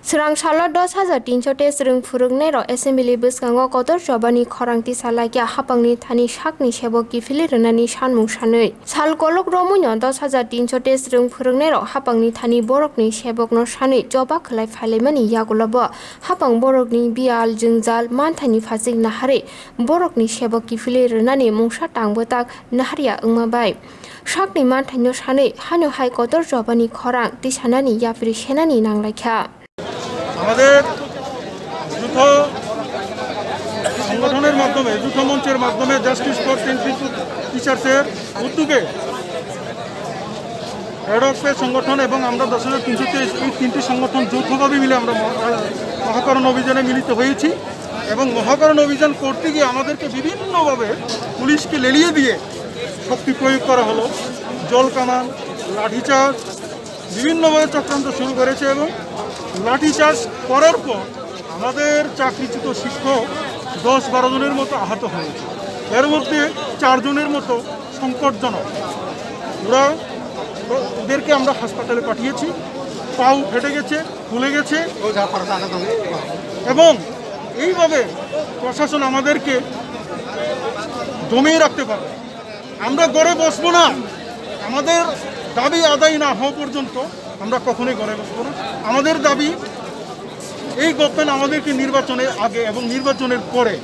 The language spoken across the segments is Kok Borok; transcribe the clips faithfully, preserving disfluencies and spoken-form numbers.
Srang salo dos hajar tinso tei swrwng phwrwngnairok assembly bwskango kotor chobani khorang tisa laikya hapangni thani sakni sebok kiphilwi rwnani sanmung sanwi. Sal kolok romwino dos hajar tinso tei swrwng phwrwngnairok hapangni thani borokni sebokno sanwi choba khwlai phailaimani yagulobo hapang borokni biyal jwngjal manthaini phasik naharwi borokni sebok kiphilwi rwnani mungsa tang bwtak naharya wngma bai. Sakni manthaino sanwi hano hai kotor chobani khorang tisanani yapri senani nanglaikha. আমাদের যৌথ সংগঠনের মাধ্যমে, যৌথ মঞ্চের মাধ্যমে justice for ten টিচার্সের উদ্যোগে ad hoc pay সংগঠন এবং আমরা দশ হাজার তিনশো তেইশ, এই তিনটি সংগঠন যৌথভাবে মিলে আমরা মহা-, মহাকরণ অভিযানে মিলিত হয়েছি এবং মহাকরণ অভিযান করতে গিয়ে আমাদেরকে বিভিন্নভাবে পুলিশকে লেলিয়ে দিয়ে শক্তি প্রয়োগ করা হলো। জল কামান, লাঠিচার্জ, বিভিন্নভাবে চক্রান্ত শুরু করেছে এবং লাঠিচার্জ করার পর আমাদের চাকরিচ্যুত শিক্ষক দশ বারো জনের মতো আহত হয়েছে। এর মধ্যে চারজনের মতো সংকটজনক। ওরা, ওদেরকে আমরা হাসপাতালে পাঠিয়েছি। পাও ফেটে গেছে, ফুলে গেছে এবং এইভাবে প্রশাসন আমাদেরকে দমিয়ে রাখতে পারে। আমরা ঘরে বসবো না। আমাদের দাবি আদায় না হওয়া পর্যন্ত আমরা কখনোই ঘরে বসবো না। আমাদের দাবি, এই গভর্নমেন্ট আমাদেরকে নির্বাচনের আগে এবং নির্বাচনের পরে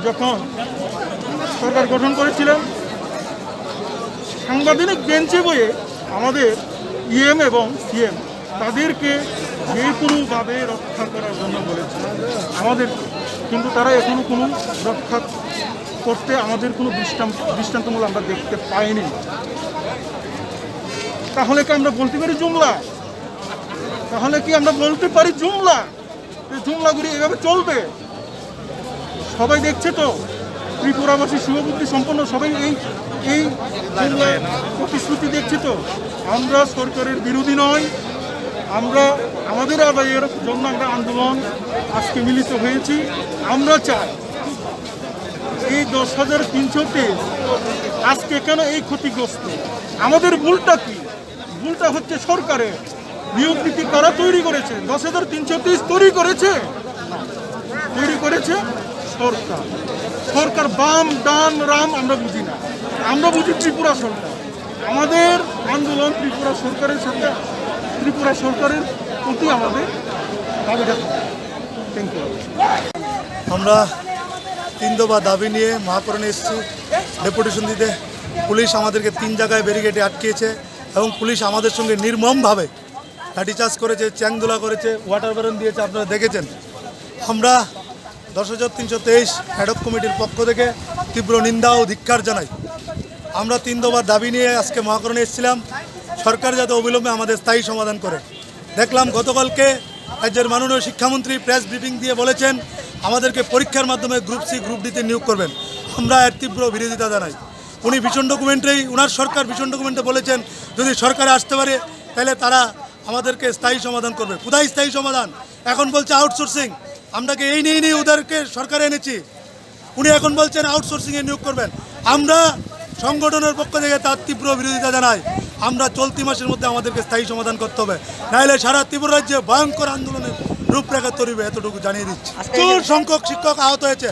যখন সরকার গঠন করেছিলেন, সাংবিধানিক বেঞ্চে বইয়ে আমাদের ইএম এবং সিএম তাদেরকে যে কোনোভাবে রক্ষা করার জন্য বলেছে আমাদের, কিন্তু তারা এখনো কোনো রক্ষা করতে আমাদের কোনো দৃষ্টান্ত, দৃষ্টান্তমূলক আমরা দেখতে পাইনি। তাহলে কি আমরা বলতে পারি জুমলা? তাহলে কি আমরা বলতে পারি জুমলা? এই জুমলাগুলি এভাবে চলবে? সবাই দেখছে তো, ত্রিপুরাবাসী শুভবুদ্ধি সম্পন্ন সবাই এই, এই জুমলা প্রতিশ্রুতি দেখছে তো। আমরা সরকারের বিরোধী নয়, আমরা আমাদের আদায়ের জন্য আমরা আন্দোলন আজকে মিলিত হয়েছি। আমরা চাই এই দশ হাজার তিনশো তেইশ আজকে কেন এই ক্ষতিগ্রস্ত, আমাদের ভুলটা কি? ভুলটা হচ্ছে সরকারের। নিয়োগ নীতি কারা তৈরি করেছে? দশ হাজার তিনশো তেইশ তৈরি করেছে? তৈরি করেছে সরকার। সরকার বাম, ডান, রাম আমরা বুঝি না, আমরা বুঝি ত্রিপুরা সরকার। আমাদের আন্দোলন ত্রিপুরা সরকারের সাথে, ত্রিপুরা সরকারের প্রতি আমাদের দাবিটা থাকে। Thank you. আমরা তিন দফা দাবি নিয়ে মহাকরণে এসেছি ডেপুটেশন দিতে। পুলিশ আমাদেরকে তিন জায়গায় ব্যারিকেডে আটকেছে এবং পুলিশ আমাদের সঙ্গে নির্মমভাবে লাঠিচার্জ করেছে, চ্যাংদোলা করেছে, ওয়াটার বেলুন দিয়েছে, আপনারা দেখেছেন। আমরা দশ হাজার তিনশো তেইশ অ্যাডহক কমিটির পক্ষ থেকে তীব্র নিন্দা ও ধিক্কার জানাই। আমরা তিন দফার দাবি নিয়ে আজকে মহাকরণে এসেছিলাম, সরকার যাতে অবিলম্বে আমাদের স্থায়ী সমাধান করে। দেখলাম গতকালকে রাজ্যের মাননীয় শিক্ষামন্ত্রী প্রেস ব্রিফিং দিয়ে বলেছেন, আমাদেরকে পরীক্ষার মাধ্যমে গ্রুপ সি, গ্রুপ ডিতে নিয়োগ করবেন। আমরা এর তীব্র বিরোধিতা জানাই। উনি ভিশন ডকুমেন্টেই, ওনার সরকার ভিশন ডকুমেন্টে বলেছেন, যদি সরকারে আসতে পারে, তাহলে তারা আমাদেরকে স্থায়ী সমাধান করবে। কোথায় স্থায়ী সমাধান? এখন বলছে আউটসোর্সিং। আমরা কি এই নিয়ে নিয়ে ওদেরকে সরকারে এনেছি? উনি এখন বলছেন আউটসোর্সিং এ নিয়োগ করবেন। আমরা সংগঠনের পক্ষ থেকে তার তীব্র বিরোধিতা জানাই। আমরা চলতি মাসের মধ্যে আমাদেরকে স্থায়ী সমাধান করতে হবে, নাইলে সারা ত্রিপুরা রাজ্যে ভয়ঙ্কর আন্দোলনের রূপরেখা তৈরি হবে, এতটুকু জানিয়ে দিচ্ছি। প্রচুর সংখ্যক শিক্ষক আহত হয়েছে,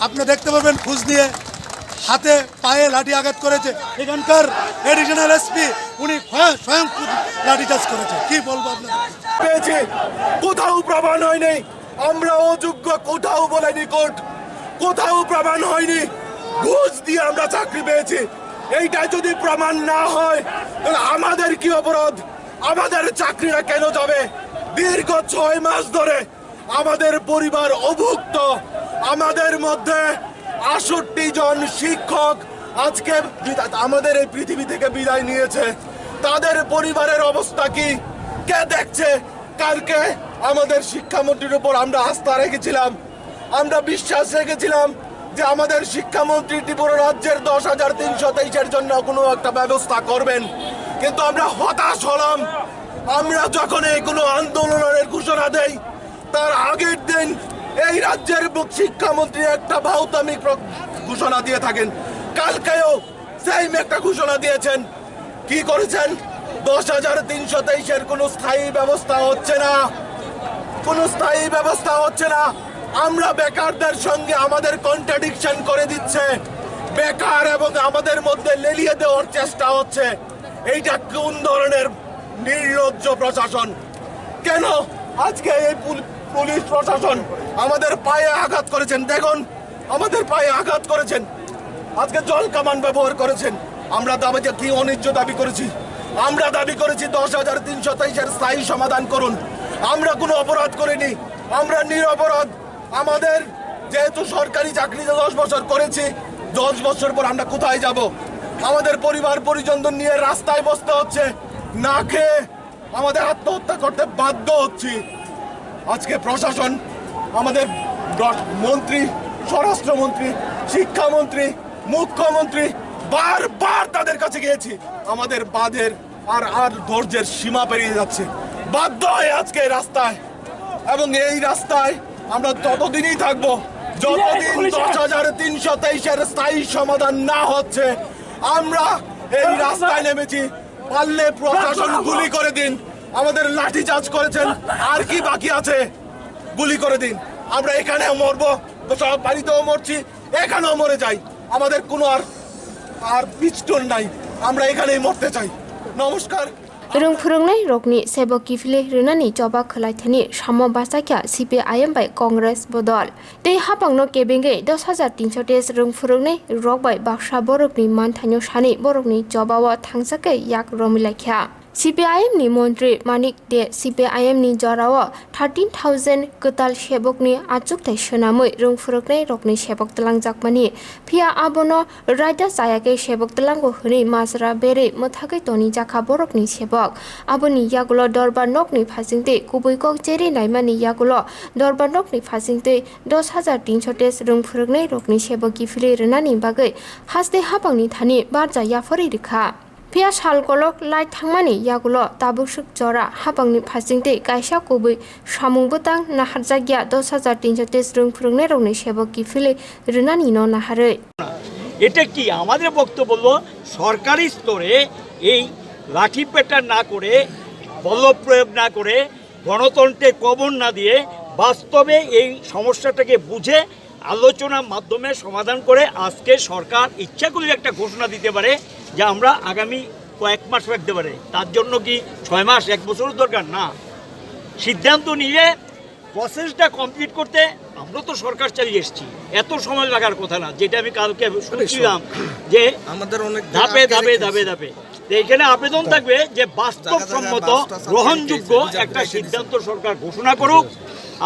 আপনি দেখতে পাবেন, খোঁজ নিয়ে হাতে পায়ে লাঠি আঘাত করেছে। এখানকার অ্যাডিশনাল এসপি উনি স্বয়ং, স্বয়ং লাঠিচার্জ করেছে। কি বলবো আপনাদের? পেয়েছি, কোথাও প্রমাণ হয়নি। আমরা অযোগ্য, কোথাও বলেনি কোর্ট, কোথাও প্রমাণ হয়নি। ঘুষ দিয়ে আমরা চাকরি পেয়েছি। এইটা যদি প্রমাণ না হয়, তাহলে আমাদের কি অপরাধ? আমাদের চাকরিটা কেন যাবে? দীর্ঘ ছয় মাস ধরে আমাদের পরিবার অভুক্ত। আমাদের মধ্যে আটষট্টি জন শিক্ষক আজকে বিদা-, আমাদের এই পৃথিবী থেকে বিদায় নিয়েছে। তাদের পরিবারের অবস্থা কি? কে দেখছে? কালকে আমাদের শিক্ষামন্ত্রীর উপর আমরা আস্থা রেখেছিলাম, আমরা বিশ্বাস রেখেছিলাম যে আমাদের শিক্ষামন্ত্রী ত্রিপুরা রাজ্যের দশ হাজার তিনশো তেইশের জন্য কোনো একটা ব্যবস্থা করবেন। কিন্তু আমরা হতাশ হলাম। আমরা যখন এই কোনো আন্দোলনের ঘোষণা দেই, তার আগের দিন এই রাজ্যের মুখ শিক্ষামন্ত্রী একটা ভাউতামি প্র-, ঘোষণা দিয়ে থাকেন। কালকেও সেম একটা ঘোষণা দিয়েছেন। কি করেছেন? দশ হাজার তিনশো তেইশের কোনো স্থায়ী ব্যবস্থা হচ্ছে না। কোনো স্থায়ী ব্যবস্থা হচ্ছে না। আমরা বেকারদের সঙ্গে আমাদের কন্ট্রাডিকশন করে দিচ্ছে, বেকার এবং আমাদের মধ্যে লেলিয়ে দেওয়ার চেষ্টা হচ্ছে। এইটা কোন ধরনের নির্লজ্জ প্রশাসন? কেন আজকে এই পুল-, পুলিশ প্রশাসন আমাদের পায়ে আঘাত করেছেন? দেখুন, আমাদের পায়ে আঘাত করেছেন, আজকে জল কামান ব্যবহার করেছেন। আমরা দাবি, কি অন্যায্য দাবি করেছি? আমরা দাবি করেছি দশ হাজার তিনশো তেইশের স্থায়ী সমাধান করুন। আমরা কোনো অপরাধ করিনি, আমরা নিরপরাধ। আমাদের যেহেতু সরকারি চাকরিতে দশ বছর করেছি, দশ বছর পর আমরা কোথায় যাব? আমাদের পরিবার পরিজন নিয়ে রাস্তায় বসতে হচ্ছে, না খেয়ে আমাদের আত্মহত্যা করতে বাধ্য হচ্ছি। আজকে প্রশাসন, আমাদের ড-, মন্ত্রী, স্বরাষ্ট্রমন্ত্রী, শিক্ষামন্ত্রী, মুখ্যমন্ত্রী, বারবার তাদের কাছে গিয়েছি। আমাদের বাঁধের আর, আর ধৈর্যের সীমা পেরিয়ে যাচ্ছে। বাধ্য হয়ে আজকে এই রাস্তায়, এবং এই রাস্তায় আমরা ততদিনই থাকবো, যতদিন দশ হাজার তিনশো তেইশের স্থায়ী সমাধান না হচ্ছে। আমরা এই রাস্তায় নেমেছি। পারলে প্রশাসন গুলি করে দিন। আমাদের লাঠিচার্জ করেছেন, আর কি বাকি আছে? গুলি করে দিন। আমরা এখানেও মরবো, তো সব বাড়িতেও মরছি, এখানেও মরে যাই। আমাদের কোনো আর, আর পিস্তল নাই, আমরা এখানেই মরতে চাই। নমস্কার। Rwng phwrwngnai rokni sebok kiphilwi rwnani choba khwlaithani samo bachakya C P I M bai Congress bodol. Tei hapangno kebengwi dos hajar tinsho tes rwng phwrwngnai rok bai baksa borokni manthaino sani borokni chobao thangsakwi yak romwi laikha. C P I M ni montri Manik De C P I M ni jorao thirteen thousand kwtal sebokni achukthai swnamwi rwng phwrwknai rokni sebok twlangjakmani, phiya abono raida chayakhe sebok twlango hwnwi majra berwi mwthagwi tonijakha borokni sebok. Aboni yagulo dorbar nokni phasingtwi kubui kok cherwi naimani yagulo dorbar nokni phasingtwi dos hajar tinsho tes rwng phwrwknai rokni sebok kiphilwi rwnani bagwi haste hapangni thani barja yapharwi rwkha. Phiya sal kolok lai thangmani yagulo tabukswk jora hapangni phasingtwi kaisa kubui samung bwtang naharjakya dos hajar tinsho tes rwng phwrwngnairokni sebok kiphilwi rwnanino naharwi. এটা কি আমাদের বক্তব্য হলো, সরকারি স্তরে এই লাঠি পেটা না করে, বল প্রয়োগ না করে, গণতন্ত্রে কবর না দিয়ে বাস্তবে এই সমস্যাটাকে বুঝে আলোচনার মাধ্যমে সমাধান করে আজকে সরকার ইচ্ছা করলে একটা ঘোষণা দিতে পারে যে আমরা আগামী কয়েক মাস রাখতে পারে। তার জন্য কি ছয় মাস, এক বছরও দরকার? না, সিদ্ধান্ত নিয়ে প্রসেসটা কমপ্লিট করতে আমরা তো সরকার চালিয়ে এসেছি, এত সময় লাগার কথা না। যেটা আমি কালকে শুনছিলাম যে আমাদের অনেক ধাপে ধাপে ধাপে ধাপে তো এখানে আবেদন থাকবে যে বাস্তবসম্মত, গ্রহণযোগ্য একটা সিদ্ধান্ত সরকার ঘোষণা করুক।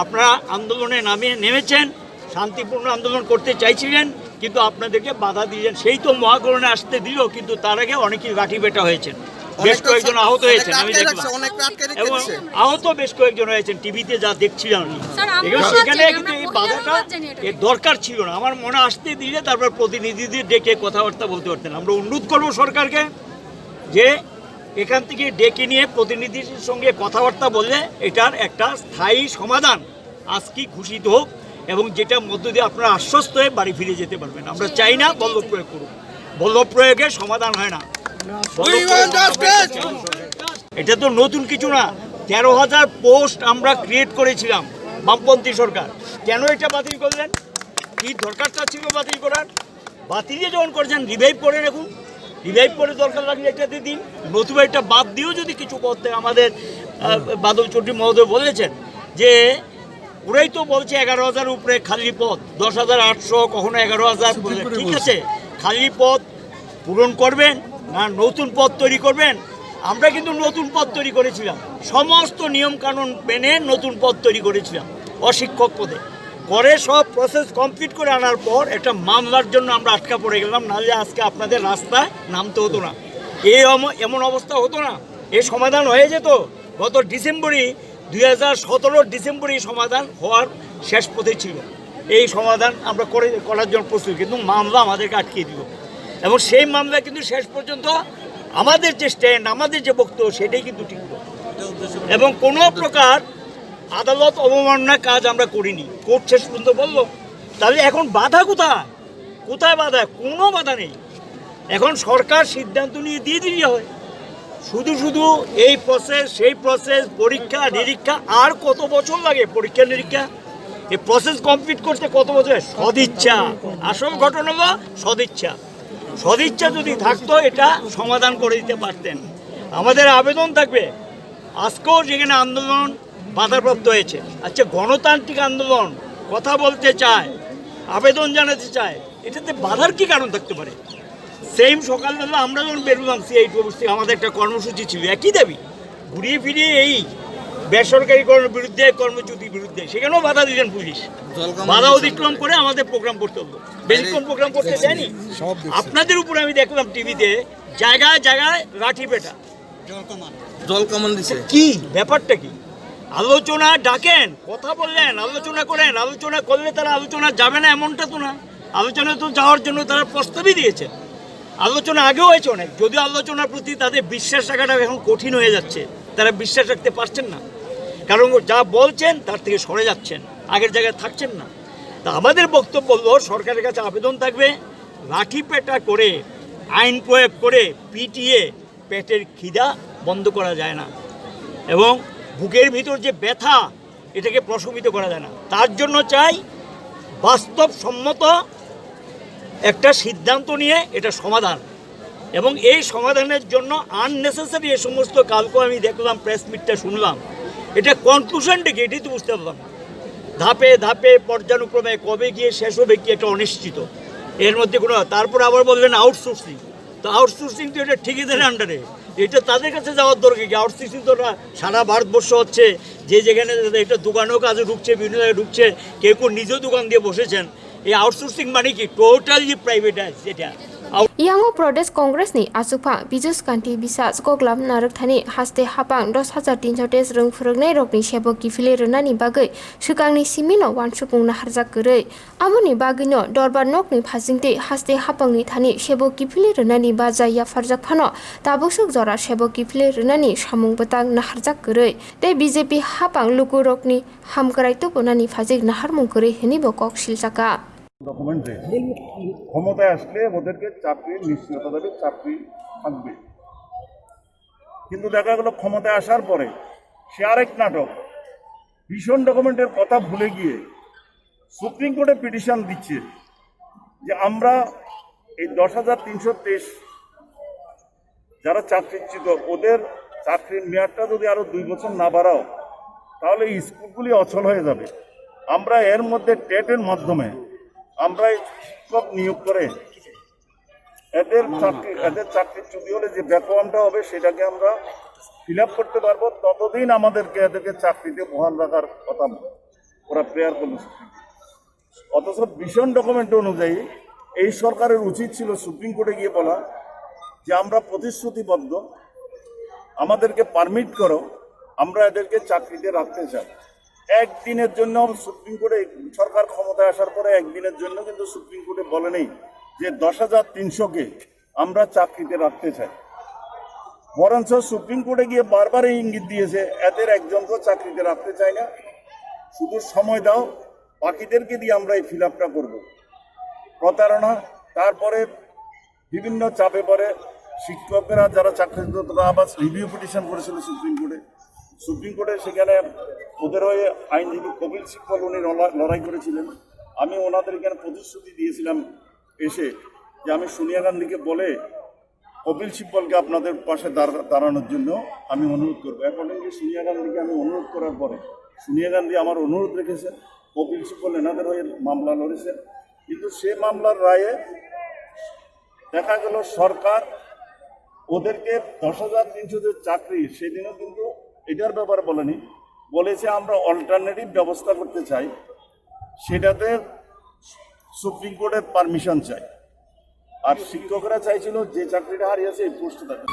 আপনারা আন্দোলনে নামিয়ে নেমেছেন, শান্তিপূর্ণ আন্দোলন করতে চাইছিলেন, কিন্তু আপনাদেরকে বাধা দিলেন। সেই তো মহাকরণে আসতে দিল, কিন্তু তার আগে অনেকেই লাঠি পেটা হয়েছেন, বেশ কয়েকজন আহত হয়েছেন, আমি দেখলাম। এবং আহত বেশ কয়েকজন হয়েছেন, টিভিতে যা দেখছিলাম আমি। এখানে কিন্তু এই বাধাটা এর দরকার ছিল না। আমার মনে আসতে দিলে তারপর প্রতিনিধিদের ডেকে কথাবার্তা বলতে পারতেন। আমরা অনুরোধ করব সরকারকে যে এখান থেকে ডেকে নিয়ে প্রতিনিধির সঙ্গে কথাবার্তা বললে এটার একটা স্থায়ী সমাধান আজকেই ঘোষিত হোক, এবং যেটা মধ্য দিয়ে আপনারা আশ্বস্ত হয়ে বাড়ি ফিরে যেতে পারবেন। আমরা চাই না বল প্রয়োগ করুক, বল প্রয়োগে সমাধান হয় না। এটা তো নতুন কিছু না। তেরো হাজার পোস্ট আমরা ক্রিয়েট করেছিলাম বামপন্থী সরকার। কেন এটা বাতিল করলেন? কি দরকারটা ছিল বাতিল করার? বাতিল যে যখন করেছেন, রিভাইভ করে রাখুন। রিভাইভ করে দরকার লাগলে এটাতে দিন, নতুবা এটা বাদ দিয়েও যদি কিছু করতে, আমাদের আহ, বাদল চৌধুরী মহোদয় বলেছেন যে ওরাই তো বলছে এগারো হাজার উপরে খালি পদ, দশ হাজার আটশো, কখনো এগারো হাজার। ঠিক আছে, খালি পদ পূরণ করবেন না নতুন পদ তৈরি করবেন? আমরা কিন্তু নতুন পদ তৈরি করেছিলাম, সমস্ত নিয়ম কানুন মেনে নতুন পদ তৈরি করেছিলাম অশিক্ষক পদে। করে সব প্রসেস কমপ্লিট করে আনার পর একটা মামলার জন্য আমরা আটকা পড়ে গেলাম, নাহলে আজকে আপনাদের রাস্তায় নামতে হতো না, এই অম-, এমন অবস্থা হতো না, এর সমাধান হয়ে যেত। গত ডিসেম্বরই, দুই হাজার সতেরোর ডিসেম্বরই সমাধান হওয়ার শেষ পথে ছিল। এই সমাধান আমরা করে, করার জন্য প্রস্তুত, কিন্তু মামলা আমাদেরকে আটকে দিল। এবং সেই মামলা কিন্তু শেষ পর্যন্ত আমাদের যে স্ট্যান্ড, আমাদের যে বক্তব্য, সেটাই কিন্তু টিকল। এবং কোনো প্রকার আদালত অবমাননা কাজ আমরা করিনি, কোর্ট শেষ পর্যন্ত বলল। তাহলে এখন বাধা কোথায়? কোথায় বাধা? কোনো বাধা নেই। এখন সরকার সিদ্ধান্ত নিয়ে দিয়ে দিলে হয়। শুধু শুধু এই প্রসেস, সেই প্রসেস, পরীক্ষা নিরীক্ষা, আর কত বছর লাগে পরীক্ষা নিরীক্ষা? এই প্রসেস কমপ্লিট করতে কত বছর? সদিচ্ছা। আসল ঘটনা হলো সদিচ্ছা। সদিচ্ছা যদি থাকতো, এটা সমাধান করে দিতে পারতেন। আমাদের আবেদন থাকবে, আজকেও যেখানে আন্দোলন বাধাপ্রাপ্ত হয়েছে, আচ্ছা, গণতান্ত্রিক আন্দোলন, কথা বলতে চায়, আবেদন জানাতে চায়, এটাতে বাধার কি কারণ থাকতে পারে? সেম সকালবেলা আমরা যখন বেরোলাম সিআইটি অফিস থেকে, আমাদের একটা কর্মসূচি ছিল, একই দাবি, ঘুরিয়ে ফিরিয়ে এই বেসরকারিকরণের বিরুদ্ধে, কর্মচ্যুতির বিরুদ্ধে, সেখানেও বাধা দিলেন পুলিশ। জলকামান বাধা দিয়েছেন অতিক্রম বলে। করে আমাদের প্রোগ্রাম করতে হলো। বেশিক্ষণ প্রোগ্রাম করতে দেয়নি। সব দেখছি। আপনাদের উপরে আমি দেখলাম টিভিতে জায়গায় জায়গায় লাঠি পেটা। জলকামান দিছে। কি ব্যাপারটা কি? আলোচনা ডাকেন, কথা বললেন, আলোচনা করেন, আলোচনা করলে তারা আলোচনা যাবে না এমনটা তো না। আলোচনা তো যাওয়ার জন্য তারা প্রস্তাবই দিয়েছে। আলোচনা আগেও হয়েছে অনেক, যদিও আলোচনার প্রতি তাদের বিশ্বাস রাখাটা এখন কঠিন হয়ে যাচ্ছে। তারা বিশ্বাস রাখতে পারছেন না, কারণ যা বলছেন তার থেকে সরে যাচ্ছেন, আগের জায়গায় থাকছেন না। তা আমাদের বক্তব্য হলো, সরকারের কাছে আবেদন থাকবে, লাঠি পেটা করে, আইন প্রয়োগ করে, পিটিয়ে পেটের খিদা বন্ধ করা যায় না, এবং বুকের ভিতর যে ব্যথা, এটাকে প্রশমিত করা যায় না। তার জন্য চাই বাস্তবসম্মত একটা সিদ্ধান্ত নিয়ে এটা সমাধান, এবং এই সমাধানের জন্য আননেসেসারি এ সমস্ত, কালকে আমি দেখলাম, প্রেস মিটটা শুনলাম, এটা কনক্লুশনটা কি, এটাই তো বুঝতে পারলাম না। ধাপে ধাপে পর্যায়ক্রমে কবে গিয়ে শেষ হবে কি, এটা অনিশ্চিত। এর মধ্যে কোনো, তারপর আবার বললেন আউটসোর্সিং, তো আউটসোর্সিং তো এটা ঠিকাদারের আন্ডারে, এটা তাদের কাছে যাওয়ার দরকার কি? আউটসোর্সিং তো ওরা সারা ভারতবর্ষ হচ্ছে, যে যেখানে, এটা দোকানেও কাজে ঢুকছে, বিভিন্ন জায়গায় ঢুকছে, কেউ কেউ নিজেও দোকান দিয়ে বসেছেন। এই আউটসোর্সিং মানে কি? টোটালি প্রাইভেটাইজ এটা। Yang o Pradesh Congress ni achukphang Biju Kanti Biswas koklam narwkthani haste hapang dos hajar tinso tes rwng phwrwknai rokni sebo kiphilwi rwnani bagwi swkangni simino wansukmung naharjak kwrwi. Aboni bagwino dorbar nokni phasingtwi haste hapangni thani sebo kiphilwi rwnani baja yapharjak phano tabuk swk jora sebo kiphilwi rwnani samung bwtang naharjak kwrwi tei B J P hapang lukurokni hamkrai tubunani phasik naharmung kwrwi hwnwi bo kok siljakha. ডকুমেন্টে ক্ষমতায় আসলে ওদেরকে চাকরির নিশ্চয়তা দেবে, চাকরি থাকবে। কিন্তু দেখা গেল ক্ষমতায় আসার পরে সে আরেক নাটক, ভীষণ ডকুমেন্টের কথা ভুলে গিয়ে সুপ্রিম কোর্টে পিটিশন দিচ্ছে যে আমরা এই দশ হাজার তিনশো তেইশ যারা চাকরিচ্যুত, ওদের চাকরির মেয়াদটা যদি আরো দুই বছর না বাড়াও, তাহলে এই স্কুলগুলি অচল হয়ে যাবে। আমরা এর মধ্যে টেটের মাধ্যমে আমরা এই শিক্ষক নিয়োগ করে এদের চাকরি, এদের চাকরিচ্যুতি হলে যে ব্যাকগ্রাউন্ডটা হবে, সেটাকে আমরা ফিল আপ করতে পারবো। ততদিন আমাদেরকে এদেরকে চাকরিতে বহাল রাখার কথা ওরা প্রেয়ার করলো। অথচ ভীষণ ডকুমেন্ট অনুযায়ী এই সরকারের উচিত ছিল সুপ্রিম কোর্টে গিয়ে বলা যে আমরা প্রতিশ্রুতিবদ্ধ, আমাদেরকে পারমিট করো, আমরা এদেরকে চাকরিতে রাখতে চাই। একদিনের জন্য সুপ্রিম কোর্টে, সরকার ক্ষমতায় আসার পরে একদিনের জন্য কিন্তু সুপ্রিম কোর্টে বলেনি যে দশ হাজার তিনশোকে আমরা চাকরিতে রাখতে চাই। বরঞ্চ সুপ্রিম কোর্টে গিয়ে বারবার এই ইঙ্গিত দিয়েছে, এদের একজনকেও চাকরিতে রাখতে চাই না, শুধু সময় দাও, বাকিদেরকে দিয়ে আমরা এই ফিল আপটা করবো। প্রতারণা। তারপরে বিভিন্ন চাপে পড়ে শিক্ষকেরা, যারা চাকরিরত, তারা আবার রিভিউ পিটিশন করেছিল সুপ্রিম কোর্টে। সুপ্রিম কোর্টে সেখানে ওদের হয়ে আইনজীবী কপিল সিব্বল উনি লড়া-, লড়াই করেছিলেন। আমি ওনাদের এখানে প্রতিশ্রুতি দিয়েছিলাম এসে যে আমি সোনিয়া গান্ধীকে বলে কপিল সিব্বলকে আপনাদের পাশে দাঁড়-, দাঁড়ানোর জন্য আমি অনুরোধ করবো। অ্যাকর্ডিংলি সোনিয়া গান্ধীকে আমি অনুরোধ করার পরে সোনিয়া গান্ধী আমার অনুরোধ রেখেছেন, কপিল সিব্বল এনাদের হয়ে মামলা লড়েছেন। কিন্তু সে মামলার রায়ে দেখা গেল সরকার ওদেরকে দশ হাজার তিনশো যে চাকরি, সেদিনও কিন্তু এটার ব্যাপারে বলেনি, বলেছে আমরা অল্টারনেটিভ ব্যবস্থা করতে চাই, সেটাতে সুপ্রিম কোর্টের পারমিশন চাই। আর শিক্ষকরা চাইছিল যে চাকরিটা হারিয়েছে এই পোস্টে থাকে।